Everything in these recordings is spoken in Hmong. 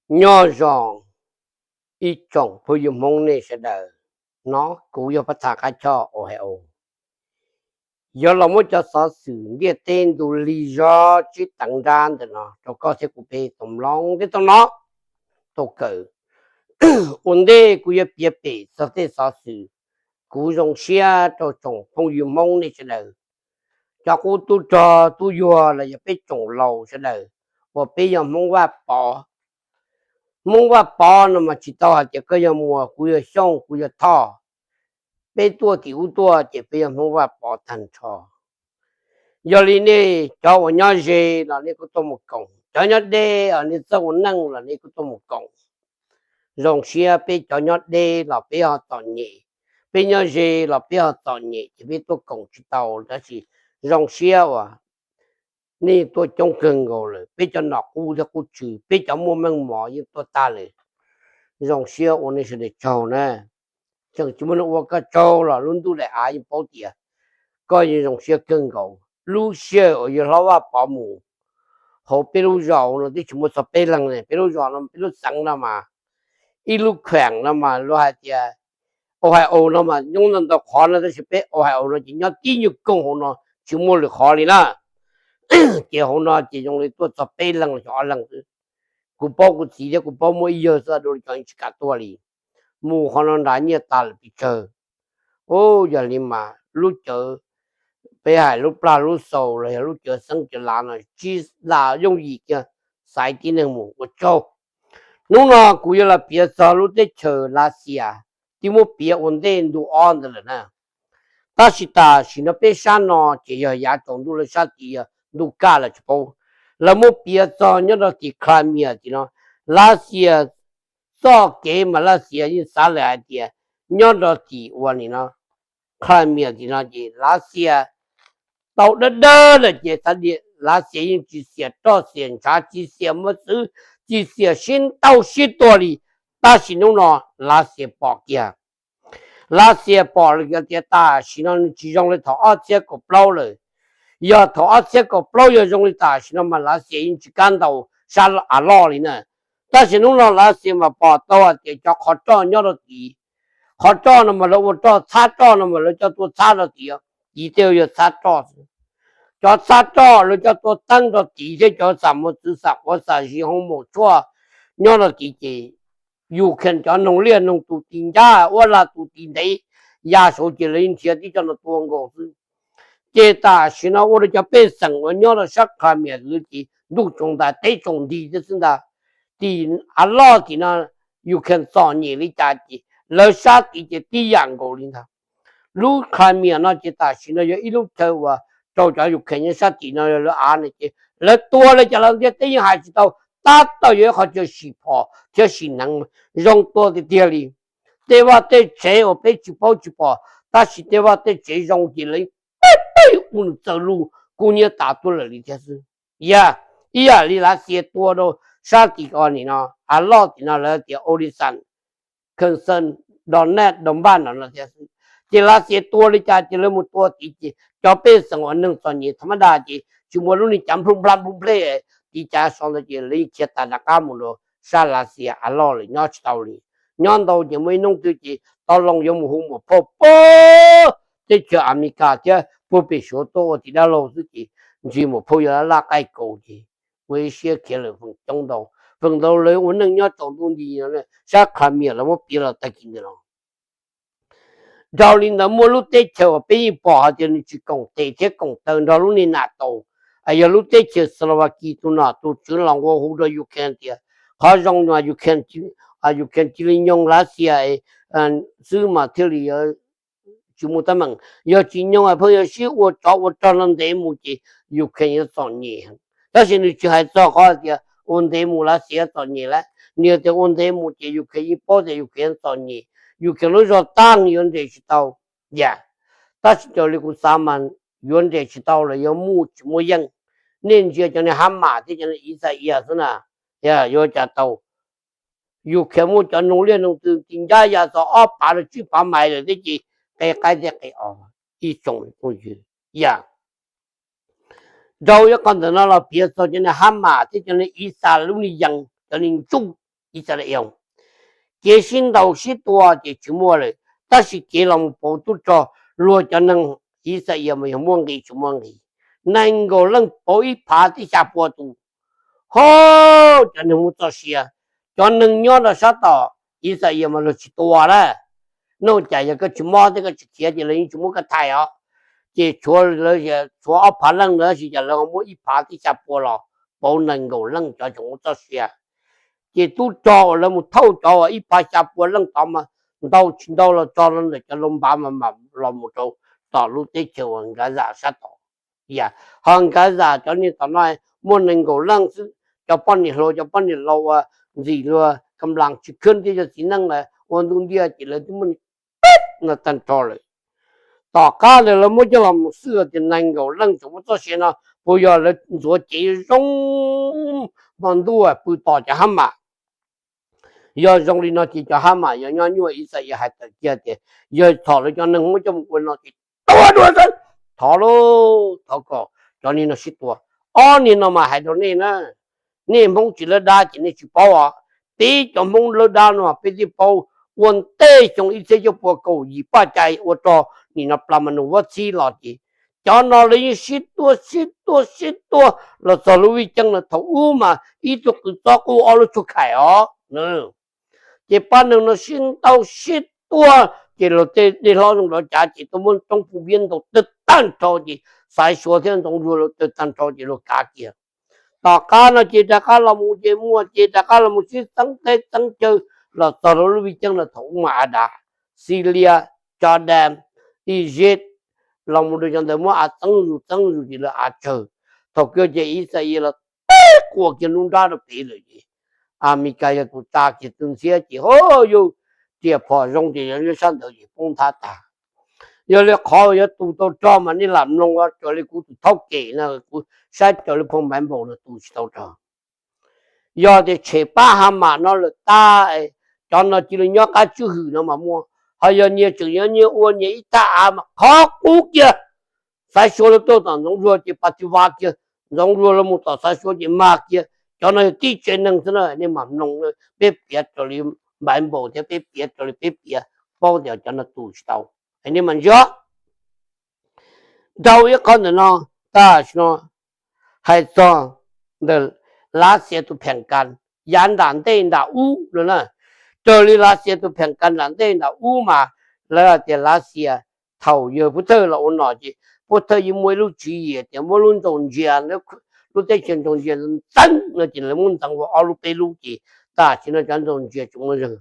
Nyob zoo ib tsoom phooj ywg Hmoob nej sawv daws, no kuv yog Pab Thaj Qab Choj Ohio, yuav los muab cov xov xwm ntiaj teb ntu lig zog tsib teev nrab ntawm no rau koj thiab kuv peb tau mloog thiab tau hnov tau kawm. Ua ntej kuv yuav piav pem txog tej xov xwm, kuv zoo siab rau tsoom phooj ywg Hmoob nej sawv daws, cov qub tub rog tub yuag los yog peb tsoom laus sawv daws uas peb yog Hmoob Vaj Pov. Hmoob Vaj Pov no mas tsis tau hais tias koj yog Muas, kuv yog Xyooj, kuv yog Thoj, peb tuaj tim ub tuaj ces peb yog Hmoob Vaj Pov tag nrho. Yog li nej cov uas nyob ze los nej kuj tuaj mus koom, cov nyob deb os nej txawj ua neej los nej kuj tuaj mus koom. Zoo siab peb cov nyob deb los peb ho txom nyem, peb nyob ze los peb ho txom nyem ces peb tuaj koom tsis tau, tab sis zoo siab uas nej tuaj coob kawg nkaus lawm, peb cov nom qub thiab qub tswv, peb cov muaj meej mom yeej tuaj tag lawm. Zoo siab ua nej sawv daws tsaug na. Tseem tsis muaj neeg ua koj tsaug los lub ntuj daim av yeej paub tias koj yeej zoo siab kawg nkaus. Lub sij hawm uas yawg hlob Vaj Pov mus hauv peb lub zos no twb tsis muaj txog peb leeg ne, peb lub zos no peb lub xeev no mas, ib lub kheem no mas luag hais tias Ohio no mas nyob ntau ntau qhov no tab sis peb Ohio no ces nyob tib nyuag koog hauv no tsis muaj lwm qhov li na. Ces hauv no ces zoo li tuaj txog peb leeg los xyov ob leeg xwb. Kuv paub kuv txiv thiab kuv paub muaj ib yawg xwb, dua li cov tsis kam tuaj li. Mus qhov no nrad nyiaj tas lawm pes tsawg. Ub, yog li mas lub cawv, peb hais lub plag lub xaus los yog lub cawv xeeb cawv lav no tsis lam yooj yim kiag xaiv tib neeg mus ua tsaug. Hnub no kuv yuav los piav txog lub teb chaws Lav Xias, twb muab piav ua ntej ntu ob ntawd lawm na. Tab sis tam sim no peb sab no ces yog yav tsaus ntuj, lawv sab tid yog ntuj kaj los tsis paub. Lawv muab piav txog nyob rau tim Crimea tim no, Lav Xias txoj kev mas Lav Xias yeej xav lawm hais tias nyob rau tim ua nim no Crimea tim no ces Lav Xias tau dawb dawb lawm ces Lav Xias yeej tsis xiam roj xiam ntshav, tsis xiam mos txwv, tsis xiam sib ntaus sib tua li. Tab sis hnub no Lav Xias pom kiag. Lav Xias pom lawm tias tam sim no nws tsis zoo li thaum ob txhiab kaum plaub lawm. Yog thaum ob txhiab kaum plaub yog zoo li tam sim no mas Lav Xias yeej tsis kam ntaus sab av loj li na. Tab sis hnub no Lav Xias mas pom tau hais tias cov qhov roj nyob rau tid, qhov roj no mas lawv ua roj, txhab roj no mas lawv coj tuaj txhab rau tid, tid tej yog txhab roj. Cov txhab roj lawv coj tuaj teeb rau tid thiab cov xam mos txwv, xam quav xam zis, hoo maum tshuaj nyob rau tid ces Ukraine cov noog liaj noog tus tid ncab, ua laj tus tid ntev, ya saud ces lawv yeej nrhiav tib co no tua nkaus xwb. Ces tam sim no ua rau cov pej xeem uas nyob rau sab Crimea ces ntuj tsaus ntais teb tsaus nti thiab xwb ntag. Tim av loj tim no Ukraine txom nyem li cas ces lawv sab tid ces tib yam nkaus li ntag. Lub Crimea no ces tam sim no yog ib lub chaw uas rau cov Ukraine nyob sab tim no lawv av no ces lawv tua li cas los ntiaj teb yeej hais tsis tau. Tab tom yog ib qhov chaw sim phom thiab sim hneev zoo tua tiag tiag li. Tej vaj tej tsev uas peb tsis paub tsis pom, tab sis tej vaj tej tsev zoo ces lawv peb peb ua nws txawg lug kub hnyiab tas tuaj lawm li thiab xwb. Yog ib yam li Lav Xias tua rau sab tim ko nim no, av loj tim no lawv tias Odesa, Kherson, Donetsk, Donbas no no thiab xwb. Ces Lav Xias tua li cas ces lawv mus tua tid ces cov pej xeem uas neeg txom nyem tha mab das ces tsis muaj lub neej cav nplhub nplab nplhub nplej, tid cav so ntawd ces lawv yeej khiav tas rov qab mus rau sab Lav Xias av loj lawm, nyob tsis tau li. Nyob ntau ces muaj ib hnub twg ces tau loo yuav mus hu muam phauj puag teb chaws Amelikas thiab puag pem Suav tuaj ua tim dab laug xwb ces ntshe muam phauj yuav laj laj qaij kaus ces ua ib siab khiav lawm feem coob ntau. Feem ntau lawv ua neej nyob tsaus ntuj nti no, sab Crimea lawv muab piav los tag kis ntawd no. Dhau li ntawd muaj lub teb chaws uas peb yeej pom hais tias nws tsis koom tes thiab koom taw nrog lub niag NATO, yog lub teb chaws Slovakia. Tus nom tus tswv los nqua hu rau Ukraine tias qhov zoo Ukraine cia li nyoog Lav Xias xwb mas thiaj li tsis muaj teeb meem. Yog tsis nyoog pheej yog sib ua tsov ua rog no ntev mus ces Ukraine yuav txom nyem. Tab sis nws tsis hais txog qhov tias ua ntev mus Lav Xias yuav txom nyem lawm, nws tias ua ntev mus ces Ukraine yeej paub tias Ukraine yuav txom nyem, Ukraine lub zog tag nws yuav nres tsis tau. Yam, tab sis raws li kuv xav mas yuav nres tsis tau los yog muaj tsis muaj yeej. Nej ntsia cov niag Hamas thiab cov niag Israel xwb na, yuav cas tau. Ukraine muaj cov noog liaj noog txwv ti ncab ya txog ob pav rau tsib pav mais lawm thiab ces qe qaib thiab qe os, ib tsoom phooj ywg. Yam, dhau ib qho ntawm no los piav txog cov niag Hamas thiab cov niag Israel lub niag yees, cov niag ntsuj Yixalayees. Kev sib ntaus sib tua ces tsis muaj lawm, tab sis kev los mus pauv tub rog luag cov neeg Yixalayees mas yog muaj nqis tsis muaj nqis. Nees nkaum leej pauv ib phav tib xya pua tus. Ho cov neeg muaj txoj sia, cov neeg nyob rau sab tom Yixalayees mas luag tsis tua na. Noj cas yog koj tsis mob thiab koj tsis khiav ces lawv yeej tsis muab koj thaij os. Ces tshuav ob phav leej ntawd tab sis cas lawv ho muab ib phav tib xya pua los pauv nees nkaum leej cov tseem muaj txoj sia. Ces tub rog uas lawv mus thauj cov uas ib phav xya pua leej tod mas ntau tsis ntau los txog los ntawm cov lau npav mas mam los mus rau tom lub teb chaws uas Nkav Zam sab tod. Yam ho Nkav Zam cov niag tom no muaj nees nkaum leej xwb, cov poj niam hluas cov poj niam laus uas ntxim luag kam las tsis khwb thiab cov txiv neej ua ntuj ntiaj ces lawv twb muab nws no tag nrho lawm. Tom qab ntawd lawv muab coj los mus xwb tias nees nkaum leej tseem muaj txoj sia no puas yog lawv ntxuav cev zoo hmo ntuj pw tos cov hab mam. Yog zoo li no ces cov hab mam yog nyob nyuaj Yixalayees hais tawm kiag tias yog thaum lawv cov neeg muab coj mus ua no ces tua dua xwb. Thov lauj, thov kom cov niag no sib tua. Ob niag no mas hais rau nej na, nej Hmoob tsis lawb dab ces nej tsis paub os. Peb cov Hmoob lawb dab no peb thiaj paub. Ua ntej xyoo ib txhiab cuaj pua kaum yim paj cai ua rog nim no plas ma nus vab txhib los ces cov no lawv yeej sib tua sib tua sib tua los txog lub vij ceeb no. Thaum ub mas ib tug qws txob qub ob lub tshuaj khaim os. Ces pab neeg no sib ntaus sib tua ces luag tej dej hlob zoo dov cav ces tuaj muab roob phooj ywg ntaus tawg tag nrho ces Xaiv Suav thiab Ntxoov Zuag lawv tawg tag nrho ces luag kav kiag. Tom qab no ces rov qab los mus ces muaj ces rov qab los mus sib txeeb teb txeeb chaw los txog rau lub vij ceeb no. Thaum ub mas Adas, Xilias, Jordan, Iziv, los mus rau cov ntawd muab av txeeb zus txeeb zus ces lawv av tsawg. Thaum kawg ces Ixayees los teb quas kiag nruab nrab rau pem lawm ces Amelikas yog tus tsa kiag tus ntxhiab ces ho yug riam phom zoo ces yog nyob sab ntawd ces poob nthab tag. Yog li qhov yuav tu tau rog mas nej lam mloog, raws li kuv tus thaub kem no kuv saib raws li phoo Bible no tu tsis tau rog. Yog tias tshem pab Hamas no lawm tag, cov no cia li nyob qab tswj hwm no mas muaj, ho yog nyias tseem yuav nyias ua nyias ib tag av mas qhov qub kiag. Xaiv Suav lawv tuaj tom Ntxoov Zuag ces pas tis vas kiag, Ntxoov Zuag lawv mus tom Xaiv Suav ces mag kiag. Cov no yog tib tsev neeg xwb na, nej mam mloog, peb piav raws li Bible thiab peb piav raws li peb piav, paub tias cov no tu tsis tau. Nej mam ntsia. Dhau ib qho ntawm no, tam sim no hais txog ntawm Lav Xias tus pheem kas yav nram ntej nram ub no na. Raws li Lav Xias tus pheem kas nram ntej nram ub mas lawv hais tias Lav Xias thaum yawg Pub Thawj los ua nom ces Pub Thawj yeej muaj ib lub tswv yim tias muab lub ntsaum ntsia, lub teb chaws ntsaum ntsia ntxeev no ces lawv muab ntxeev ua ob lub peb lub ces tam sim no cov ntsaum ntsia tsis muaj zeeg.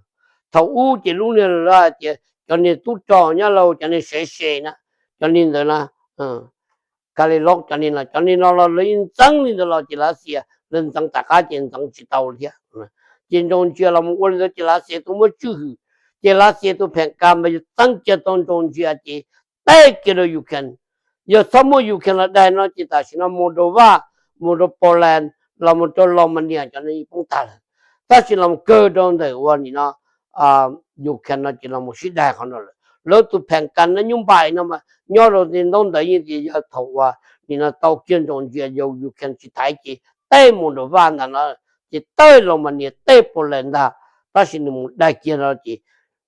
Thaum ub ces lub niag lawv hais tias cov niag tub rog nyob laus cov niag sev se na, cov niag ntawd na, Kalilaus cov niag no, cov niag no los lawv yeej ntxeev li ntawd los ces Lav Xias lawv ntxeev tom qab ces ntxeev tsis tau thiab. Ces ntsaum ntsia los mus ua li ntawd ces Lav Xias tus muaj tswj hwm, ces Lav Xias tus pheem kas mas yog txeeb kiag tau ntsaum ntsia ces teb kiag rau Ukraine. Yog txhob muab Ukraine los daig no ces tam sim no Moldova, mus rau Poland, los mus rau Romania cov no yeej poob tag lawm. Tab sis los kawg rau ntawm ua nim no Ukraine no ces los mus sib daig qhov no lawm. Lawv tus pheem kas no nyuj npaim no mas nyob rau ntaub ntawv yeej tias yog thaum uas nim no tau kiag ntsaum ntsia yog Ukraine tsis thaiv ces tej Moldova ntag no, ces tej Romania tej Poland ntag, tab sis nws mus daig kiag no ces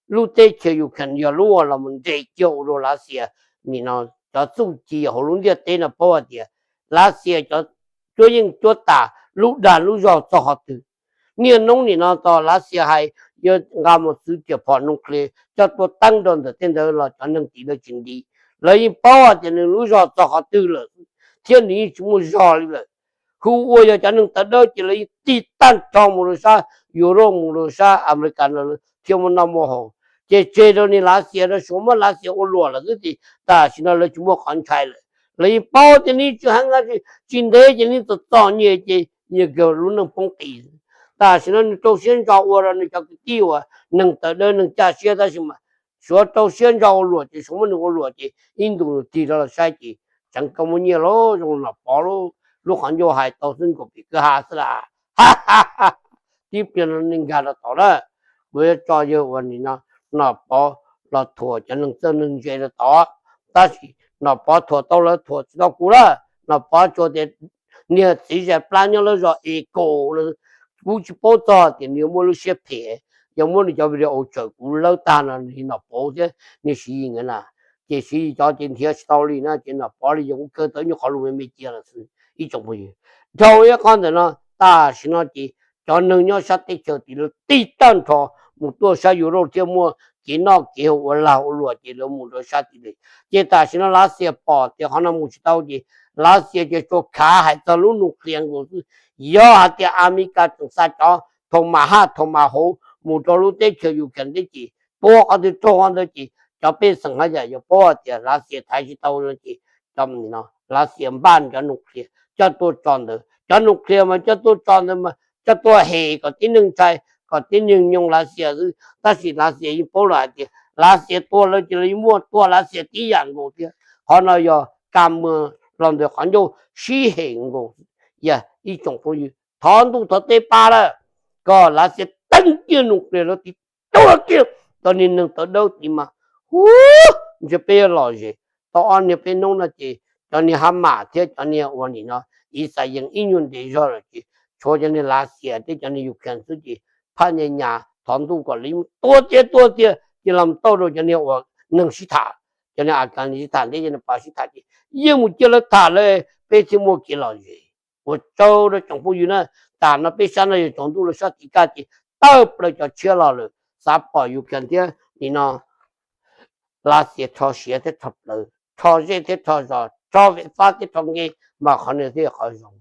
lub teb chaws Ukraine yog lub uas los mus nres kiag ua rau Lav Xias nim no cov txuj ci hauv lub ntiaj teb no paub hais tias Lav Xias cov cuab yeej cuab tam lub dag lub zog txog qhov twg. Niaj hnub nim no tos Lav Xias hais yuav nqa mus txwv riam phom nuclear coj tuaj teeb rau ntawm tej ntawd los cov neeg tim lawv tsis nti. Lawv yeej paub hais tias nws lub zog txog qhov twg lawm thiab nws yeej tsis muaj zog li lawm. Hu ua yog cov neeg tawv dawb ces lawv yeej tig tag nrho mus rau sab Europe mus rau sab America no thiaj muaj noj muaj haus. Ces tseg rau niag Lav Xias rau Suav muab Lav Xias ua luam lawm xwb ces tam sim no lawv tsis muaj qhov ntshai lawm. Lawv yeej paub tias nws tsis heev, tsis ntev ces nws txom txom nyem ces nyias kawg lub neej poob qis. Tam sim no nws rau siab ntso ua rau nws cov kwv tij uas neeg tawv dawb neeg caj siab tab sis mas Suav rau siab ntso ua luam ces Suav muab nws ua luam ces ib ntus nws tig rov los saib ces tseev koj muaj nyiaj lauj, zoo Nom Pov lauj, lub qhov ncauj hais tau xwb nkaus pim kwj ha xwb las. Tib pliag no nej nkag rau tod na, kuv yuav tso yawg uas nim no Nom Pov los thuam cov neeg txawj neeg ntse rau tod. Tab sis Nom Pov thuam tau lawv thuam tsis tau kuv na. Nom Pov tsuas tias niag txiv zais plab nyob lawv zos es kaum, kuv tsis paub txog tias nws yuav muaj lub siab phem, yog muab nws cov video tsawm kuv lawb tag no nws nom pov thiab nws siv yis na. Ces siv yis cov ces nrhiav tsis tau li na, ces nom pov li yog kuv kawg tau ib nyuag qhov lus me me cia lawm xwb ib tsoom phooj ywg. Dhau ib qho ntawm no, tam sim no ces cov neeg nyob sab teb chaws tim lawv tib tag nrho mus tuaj sab Europe thiab muaj kev noj kev haus ua lag ua luam ces lawv mus rau sab tim lawv. Ces tam sim no Lav Xias pom tias qhov no mus tsis tau ces Lav Xias ces tsuas khav hais txog lub nuclear nkaus xwb. Yog hais tias Amelikas tseem xa cov Tomahawk, Tomahawk mus rau lub teb chaws Ukraine teb ces tua qhov twg raug qhov ntawd ces cov pej xeem haj yam yuav paub hais tias Lav Xias thaiv tsis tau no ces cov no Lav Xias npaj cov nuclear coj tuaj tso ntawd. Cov nuclear mas coj tuaj tso ntawd mas coj tuaj hem kom tib neeg ntshai, kom tib neeg nyoo Lav Xias xwb. Tab sis Lav Xias yeej paub lawm hais tias Lav Xias tua lawv ces lawv yeej muaj tua Lav Xias tib yam nkaus thiab. Qhov no yog ka muag los ntawm qhov ncauj sib hem nkaus. Yog ib tsoom phooj ywg thov ntuj thov teb pab lawm kom Lav Xias teeb kiag nuclear lawv tiv tua kiag cov niag neeg tawv dawb tid mas, hu, ntshe peb yuav lom zem. Tau ob niag peb hnub no ces cov niag Hamas thiab cov niag ua nim no Israel yeej ib nyuag ntev zog lawm ces tshuav cov niag Lav Xias thiab cov niag Ukraine xwb ces phaj nyas nyas thov ntuj kom li tua tiag tua tiag ces los tau rau cov niag uas neeg sib tham, cov niag Afghanis sib tham thiab cov niag Pas sib tham ces yeej mus cia lawv tham lawm peb thiaj muaj kev lom zem. Ua tsaug rau tsoom phooj ywg na, tam no peb sab no yog tsaus ntuj lawm, sab tim kaj ces tawm plaws cov tshiab los lawm, xav pom Ukraine thiab nim no Lav Xias rho siav thiab rho plawv, rho zej thiab rho zos, rho vem fab thiab rho nkev mas qhov no thiaj yog qhov zoo.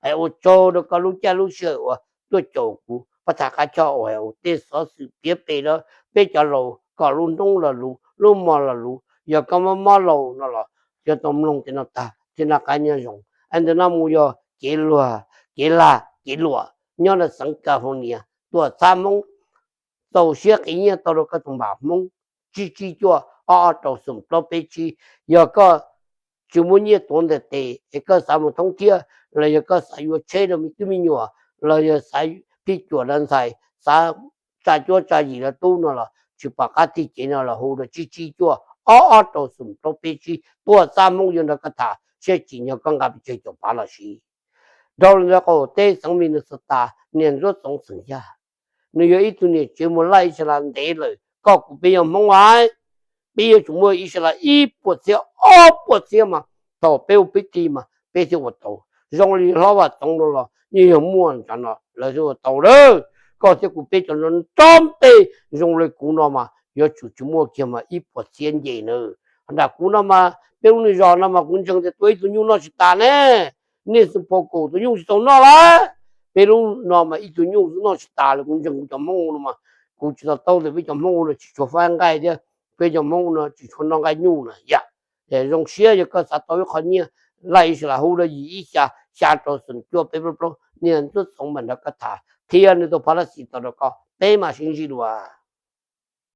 Es ua tsaug rau koj lub caij lub sij hawm uas tuaj caum kuv pab tham qab choj uas tej xov xwm piav pem rau peb cov laus kom lub hnub los luv lub hmo los luv. Yog koj mob mob laus no los yuav tau mloog tej no tag thiaj noj qab nyob zoo. Es ntawm no mus yog kev luag kev lag kev luam nyob rau xeev California, tuam txhab Hmoob txaus siab qiv nyiaj tau rau koj tus npam Hmoob tsib tsib cuaj ob ob rau xoom plaub peb tsib. Yog koj tsis muaj nyiaj tuav ntawm tes es koj xav mus thoob thiab los yog koj xav yuav tsheb rau me tub me nyuam los yog xav phij cuam rau ntxhais, xav tsa cuab tsa yim rau tub no los tsis pom qab tig cev no los hu rau tsib tsib cuaj ob ob rau xoom plaub peb tsib, tuam txhab Hmoob yuav nrog koj tham siab tsim nyog koj nqa pes tsawg caum pav los sis. Dhau los ntawd qaum teb xeev Minnesota, niam Ntxuab Txoov xeem Yaj, nws yog ib tug niam tsev mus laij Israel ntev lawm, koj kuv peb yog Hmoob lawm, peb yuav tsum muaj Israel ib puas txhiab ob puas txhiab mas thaum peb ua peb tig mas peb thiaj ua tau. Zoo li hlob Vaj Txoov no los yeej yog muaj ntshav no lawv thiaj ua tau lawm. Koj thiab kuv peb cov nrog nrog npe zoo li kuv no mas yuav tsum tsis muaj kiag mas ib puas txhiab nce na. Nram kuv no mas peb lub niag zos no mas kuv ntseeg tias tua ib tug nyuj noj tsis tas ne. Nej xwb pom kaum tus nyuj tsis tau noj lawm. Peb lub no mas ib tug nyuj xwb noj tsis tas li. Kuv ntseeg kuv cov Hmoob no mas kuv tsis to taub tias peb cov Hmoob no tsis tshua faib nqaij thiab peb cov Hmoob no tsis tshua noj nqaij nyuj na yom. Zoo siab yog koj xav tau ib qho nyiaj, laij Israel hu rau yim ib xya, xya rau xoom cuaj peb plaub plaub, niam Ntxuab Txoov mam nrog koj tham qhia nws tus phab lab xis tau rau koj, peb mam sib ntsib dua.